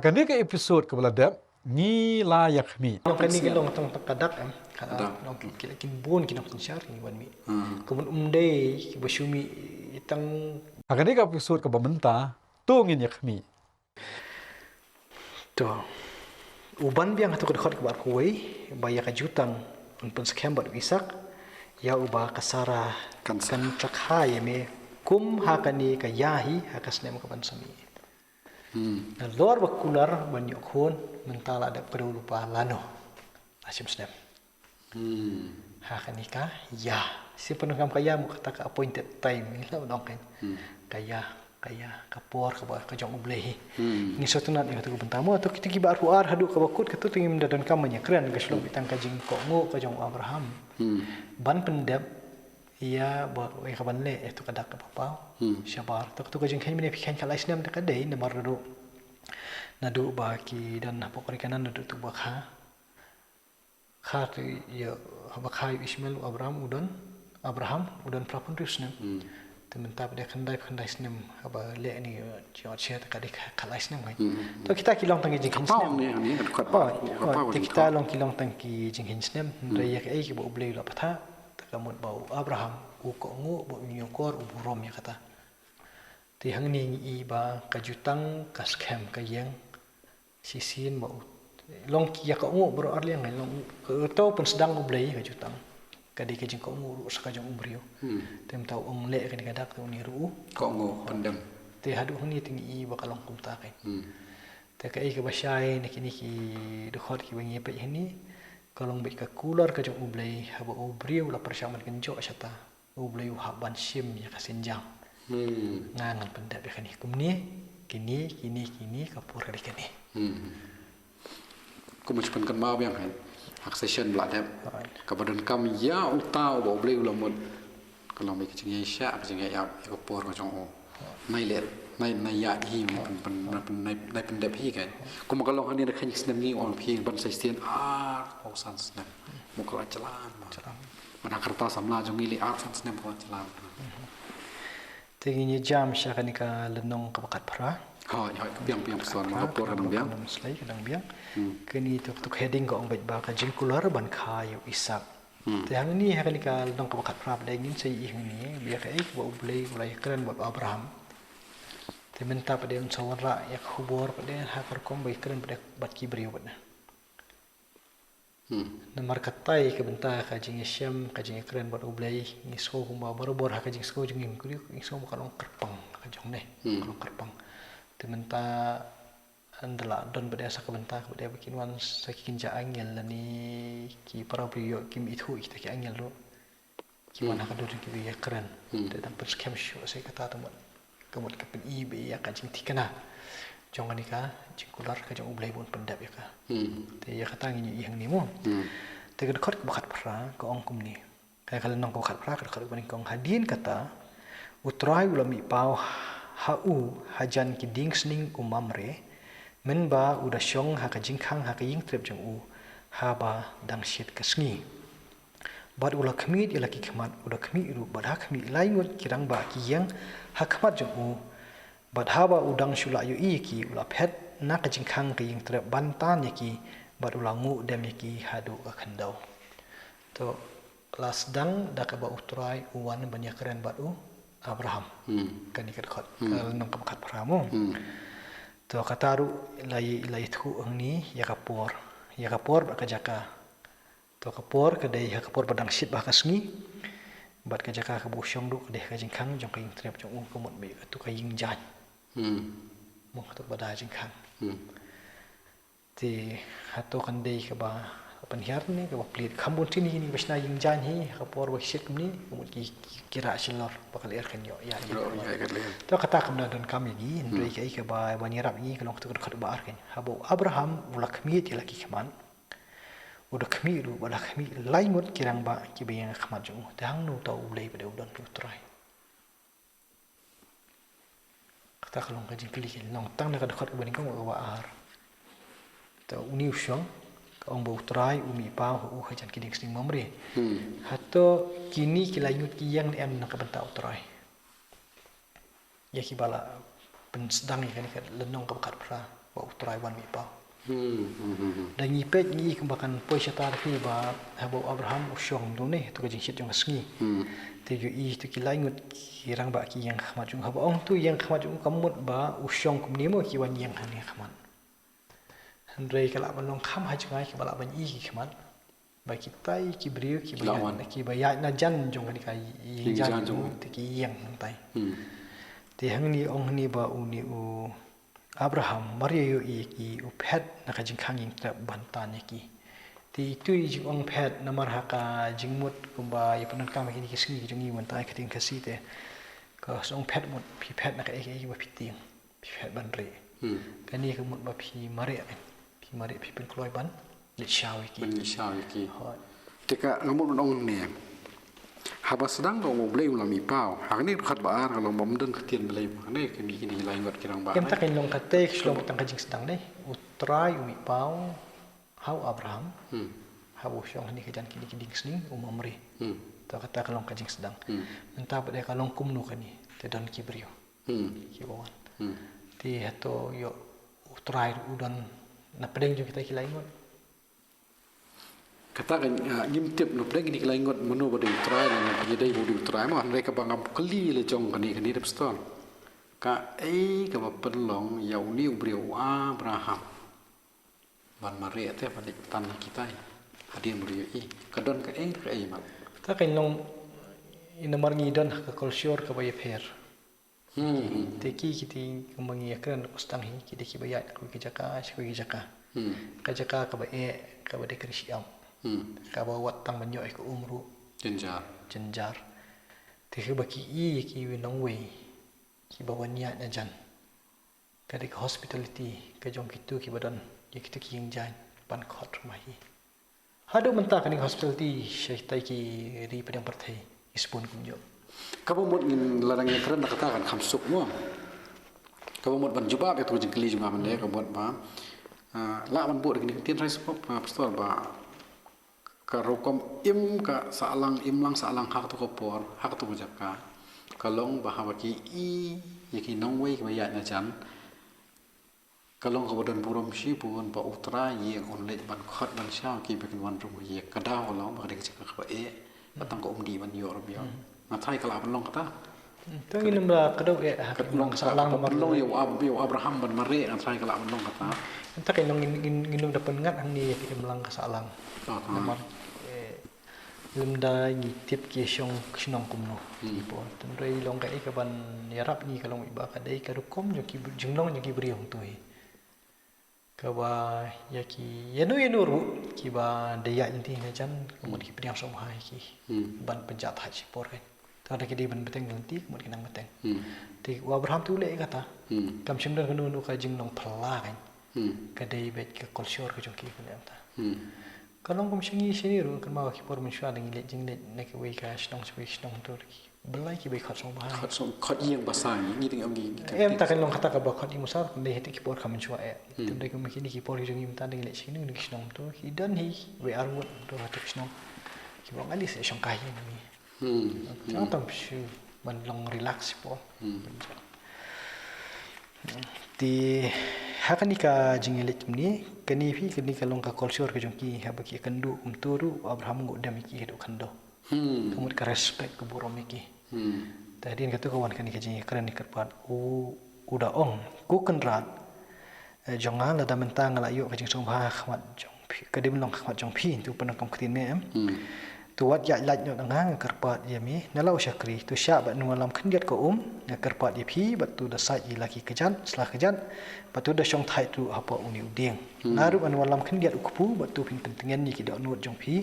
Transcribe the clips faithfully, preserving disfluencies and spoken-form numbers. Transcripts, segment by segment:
Kane ka episode kaba la dep ngi la ïa khmih. Nong kane ka long tang ka dak em. Ka long ki la kin bun ki nongpynshar ngi wan mih. Kumno um dei kiba shu mih tang. Ha kane ka episode kaba mynta to ngin ïa khmih. To u ban biang ha tu ka dkhot kaba arphew wei ba ïa ka jutang un pynskhem bad u Isak ïa uba ka Sara kan trah ha ïa me kum ha kane ka ïa hi ha ka snem ka ban sa mih. Nalor ba kular ban ïoh khun mynta la dep kdew lypa lano. La shim snem. Ha kane ka ïa. Shi pyndonkam ka ïa mo kata ka appointed time ngi la nong kan. Ka ïa ka ïa ka por kaba ka jong U Blei hi. Ngi sngewtynnat ïa kata ka bynta mo to kita kiba arphew ar haduh kaba kut kata to ngim da donkam ban ïakren ka shlong beit tang ka jingkohnguh ka jong u Abraham. Ban pyndep ïa ba ïa ka ban leh ïa tu ka dak kaba paw. Shabar to kata ka jingkheiñ mynne phi kheiñ ka lai snem te ka dei namar naduh naduh ba ki don hapoh ka ri Kanaan naduh tu ba kha kha te ïa haba kha ïa u Ishmael u Abraham u don Abraham u don phra phew hynriew snem. Te mynta ba dei khyndai khyndai snem haba leh ni ïa ïa te ka dei ka lai snem ngai. To kita ki long tang ki jingkheiñ snem. Te kita long ki long tang ki jingkheiñ snem. Hynrei ïa kaei kiba U Blei u la pathah te ka mut ba u Abraham u kohnguh ba u ñiewkor u burom ïa kata. Te hangne ngi i ba ka jutang ka skhem ka ïeng shisien ba u long ki ïa ka kohnguh baroh arliang ngi long ka to pynsdang U Blei ka jutang. Ka dei ka jingkohnguh ruh sa ka jong u briew. Te mynta u ong leh kane ka dak te une ruh u kohnguh pyndem. Te haduh hangne te ngi i ba ka long kumta kein. Te kaei kaba shai na kine ki dkhot kiba ngi peit hangne ka long beit ka kular ka jong U Blei haba u briew la pyrshang ban kynjoh shata. U Blei u hap ban shim ïa ka sienjam. Nga ngan pyndep ïa kane kumne kine kine kine ka por ka dei kane. Kumno shu pynkynmaw biang hein ha ka session ba la dep kaba donkam ïa uta uba U Blei u la mut. Ka long beit ka jingïaishah ka jingïaishah ïa ka por ka jong u. Nai leh nai nai ïa hi nai pyndep hi kan. Kumba ka long hangne da kheiñ snem ngi ong phi ban sa shisien ar phew san snem. Mo ka la jlan ma. Ban ha ka rta samla jong ngi leh ar phew san snem ka la jlan. Te ngin ïa jam sha kane ka lynnong kaba khatphra. Hooid hooid ka biang biang phew san ma ka por ka dang biang. Kane to ka heading ka ong beit ba ka jingkular ban kha ïa u Isak. Te hangne ha kane ka lynnong kaba khatphra ba dei ngin sa ïohi hangne ba ïa kaei kaba U Blei u la ïakren bad Abraham. Te mynta pat de un sa wanrah ïa ka khubor pat de ha ka rukom ba ïakren pat de bad ki briew pat de. Namar katai ka bynta ka jingïashem ka jingïakren bad U Blei ngi sngew kumba barabor ha ka jingsngew jong ngi ngi sngew ba ka long kyrpang ka jong ne ka long kyrpang. Te mynta ynda la don ba dei sa ka bynta ka ba dei ba kin wan sa ki kynja angel lane ki para briew ïoh kim ithuh kita ki angel ruh. Ki wan ha ka dur jong ki ba ïakren. Te dang pynskhem shuh sa kata te mut ka mut ka pyni ba ïa ka jingthikna jong kane ka jingkular ka jong U Blei ba un pyndep ïa ka. Te ïa kata ngin ïohi hangne mo. Te ka dkhot kaba khatphra ka ong kumne. Ka lynnong kaba khatphra ka dkhot kaba nyngkong hadien kata U Trai u la mih paw ha u hajan ki dieng sning u Mamre mynba u da shong ha ka jingkhang ha ka ïing trep jong u haba dang shit ka sngi. Bad u la khmied ïa la ki khmat u da khmih ruh bad ha khmih lai ngut ki rangbah ki ïeng ha khmat jong u. Bad haba u dang shu la ïohi ïa ki u la phet na ka jingkhang ka ïing trep ban tan ïa ki bad u la nguh dem ïa ki haduh ka khyndew. To la sdang da kaba U Trai u wan ban ïakren bad u Abraham. Kane ka dkhot ka lynnong kaba khatphra mo. To kata ruh la ïa la ïathuh hangne ïa ka por ïa ka por bad ka jaka. To ka por ka dei ha ka por ba dang shit ba ha ka sngi. Bad ka jaka kaba u shong ruh ka dei ha ka jingkhang jong ka ïing trep jong u ka mut ba ïa katu ka ïing jaiñ. Mo katu ba da jingkhang. Te hato kan dei kaba pynhiar ne kaba plied kham bun sini kini ba shna ïing jaiñ hi ha ka por ba ki shit kumne ka mut ki ki rah shilor ba ka lyer kan ïoh ïa. To kata kam da donkam ïa ki hynrei kaei kaba ban ïarap ïa ki ka long katu ka dkhot ba ar kan haba u Abraham u la khmied ïa la ki khmat. U da khmih ruh ba da khmih lai ngut ki rangbah kiba ïeng ha khmat jong u te hangno uta U Blei ba dei u don U Trai. Kata ka long ka jingkylli ka long tang na ka dkhot kaba nyngkong bad kaba ar. Te une u shong ka ong ba U Trai u mih paw ha u hajan ki dieng sning Mamre. Hato kine ki lai ngut ki ïeng ne em na ka bynta U Trai. Ïa kiba la pynsdang ïa kane ka lynnong kaba khatphra. ba U Trai wan mih paw. Hmm, hmm, hmm, hmm. Da ngi peit ngi i kumba kan poi shata da phi ba haba u Abraham u shong dune, tu ka jingshit jong ka sngi. Hmm. Te ïohi tu ki lai ngut ki rangbah ki ïeng khmat jong u. Haba ong tu ïeng khmat jong u ka mut ba u shong kumne mo ki wan ïeng hangne khmat. Hynrei ka lah ban long kham ha jngai kiba lah ban i ki khmat. Ba kitai ki briew kiba ïaid na jan jong kane ka ïing jan jong u te ki ïeng hangtai. Hmm. Te hangne ong hangne ba une u Abraham mar ïa ïohi ki u phet na ka jingkhang ïing trep ban tan ïa ki. Te itu i jingong phet namar ha ka jingmut kumba ïa pyndonkam ïa kine ki sngi ki jong ngi mynta ka ktien Khasi te. Ka song phet mut phi phet na kaei kaei ba phi tieng. Phi phet ban rieh. Hmm. Kane ka mut ba phi mareh, phi mareh phi pynkloi ban leit shaw ïa ki. Ban leit shaw ïa ki. Hooid. Te ka nga mut ban ong ne. Haba sdang ka ong U Blei u la mih paw. Hangne ka dkhot ba ar ka long ba ym don ka ktien Blei. Hangne ka mih kine ki lai ngut ki rangbah. Em, tang ka long kata ka shlong tang ka jingsdang ne. U Trai u mih paw ha u Abraham. Hmm. Haba u shong hangne ka jan kine ki dieng sning u Mamre. Hmm. To kata ka long ka jingsdang. Hmm. Mynta pat ka long kumno kane. Te don ki briew. Hmm. Ki wan. Hmm. Te hato ïoh U Trai u don na pdeng jong kita ki lai ngut. Kata ka, ah, ngim tip na pdeng kine ki lai ngut mano ba dei U Trai, na pdeng dei ba dei U Trai mo, hynrei kaba ngam kylli la jong kane kane da pistol. Kaei kaba pynlong ïa une u briew u Abraham ban mareh te ban leit tan kitai. Hadien ba u ïohi ka don kaei kaei ma. Kata ka long ina mar ngi don ha ka culture kaba ïapher. Hmm. Te ki kiti kumba ngi ïakren u sdang hi ki dei kiba ïaid na kawei ka jaka sha kawei ka jaka. Hmm. Ka jaka kaba eh kaba dei ka ri shyiap. Hmm. Kaba wat tang ban ïoh ïa ka um ruh. Jynjar. Jynjar. Te kiba ki i ïa ki nongwei kiba wan ïaid na jan. Ka dei ka hospitality ka jong kitu kiba don ïa kitu ki ïing jaiñ ban khot ma hi. Haduh mynta kane ka hospitality sha kitai ki ri pdeng pyrthei ki sbun kumjuh. Kaba mut ngin la dang ïakren da kata kan kham suk mo. Kaba mut ban jubab ïa tu jingkylli jong nga mynne ka mut ba, ah, lah ban buh da kine ki ktien rai suk, ah, pastor ba ka rukom im ka sahlang, im lang sahlang ha katu ka por, ha katu ka jaka. Ka long ba haba ki i ïa ki nongwei kiba ïaid na jan. Ka long kaba don burom shibun ba U Trai ïa un leit ban khot ban shaw ki ba kin wan rung ïa ka daw ka long ba ka dei ka jaka kaba eh ba tang ka um dih ban ïoh ruh ïoh. Nga tharai ka lah ban long kata. Tang ngin ym da ka daw eh ha ka imlang ka sahlang ban long ïa u Ab-, ïa u Abraham ban mareh, nga tharai ka lah ban long kata. Tang ngin, ngin, ngin ym da pynngat hangne ïa ka imlang ka sahlang. Namar, eh, lymda ngi tip ki shong shnong kumno. Hmm. Ki por. Tynrai long kaei kaban ïarap ngi ka long ba ka dei ka rukom jong ki jinglong jong ki briew hangtu hi. Kaba ïa ki ïano ïano ruh kiba dei ïaid lynti na jan ka mut ki pdiang sngewbha ïa ki. Hmm. Ban pynjah thait shipor kan. Tang da ki dei ban bteng lynti ka mut ki nang bteng. Hmm. Te u Abraham te u leh ïa kata. Hmm. Kam shym don kano kano ka jinglong phylla kan. Hmm. Ka dei beit ka culture ka jong ki ka leh mynta. Hmm. Ka long kum sha ngi sha ngi ruh kan ma ki por mynshuwa da ngi leit jingleit na kiwei ka shnong sha kiwei ka shnong tu ki. Blei kiba khot sngewbha. Khot song, khot ïing basa ngi, ngi dang ong ngi, ngi. Em, ta kan long kata kaba khot ïing basa, kan dei ha ki por ka mynshuwa eh. Hmm. Tang dei kum kine ki por ki jong ngi mynta da ngi leit sha kine ki shnong tu, ki don hi wei ar ngut tu ha tu ki shnong. Kiba ong ali se shong kai ïing ngi. Hmm. Tang tam shu ban long relax por. Hmm. Te ha kane ka jingïaleit kumne, kane phi, kane ka long ka culture ka jong ki, haba ki ïakynduh kumtu ruh, Abraham ngu dem ïa ki haduh khyndew. Hmm. Ka mut ka respect ka burom ïa ki. Hmm. Te hadien katu ka wan kane ka jingïakren ïa kyrpad u, u da ong, Ko Kynrad, eh, jong nga, lada mynta nga la ïoh ka jingsngewbha ha khmat jong phi, ka dim long ha khmat jong phi, tu pyndonkam ktien me em. Hmm. To wat ïaid lait noh na nga, nga kyrpad ïa me na la u shakri, to shah bad nongwallam khyndiat ka um, nga kyrpad ïa phi bad to da sait ïa la ki kjat sla kjat, bad to da shong thait ruh hapoh une u dieng. Hmm. Nga ruh ngan wallam khyndiat u kpu bad to phin pyntngen ïa ki dohnud jong phi.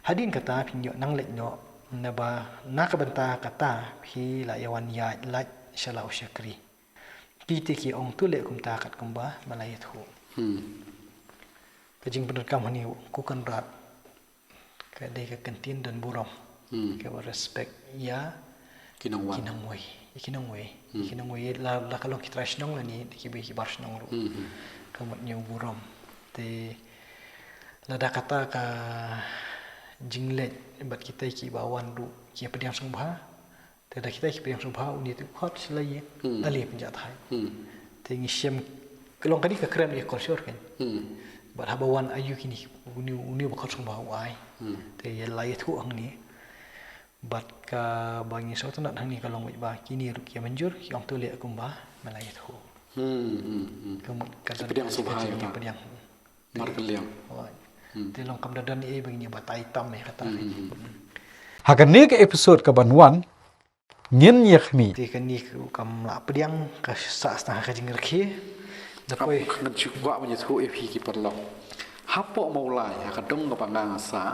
Hadien kata phin ïoh nang leit noh, naba na ka bynta kata phi la ïa wan ïaid lait sha la u shakri. Ki te ki ong to leh kumta katkumba me la ïathuh. Hmm. Ka jingpyndonkam hangne Ko Kynrad. Ka dei ka kyntien don burom. Hmm. Kaba respect ïa ki nongwan. Ki nongwei. Ïa ki nongwei. Hmm. Ïa ki nongwei la, la ka long ki trai shnong lane kiba ki bar shnong ruh. Hmm, hmm. Ka mut ñiew burom. Te lada kata ka jingleit bad kitai kiba wan ruh ki pdiang sngewbha. Te da kitai ki pdiang sngewbha une te u khot sha la ïing. Hmm. Ale pynjah thait. Hmm. Te ngi shem ka long kane ka kren ïa culture kan. Bad haba wan aïu kine, une une ba khot sngewbha u ai. Te ïa la ïathuh hangne. Bad kaba ngi sngewtynnat hangne ka long beit ba kine ruh ki ïa mynjur, ki ong to leh kumba me la ïathuh. Ka mut ka don pdiang sngewbha ïa ka pdiang. Mar ka liang. Te long kam da don ei ba ngin ïa batai tam ïa kata. Ha kane ka episode ka ban wan ngin ïa khmih. Te kane ka kam la pdiang ka sah sah ka jingrakhe. Da poi. Ngan shu kwah ban ïathuh ïa phi ki paralok. Hapoh Mawlai ha ka dong kaba nga nga sah.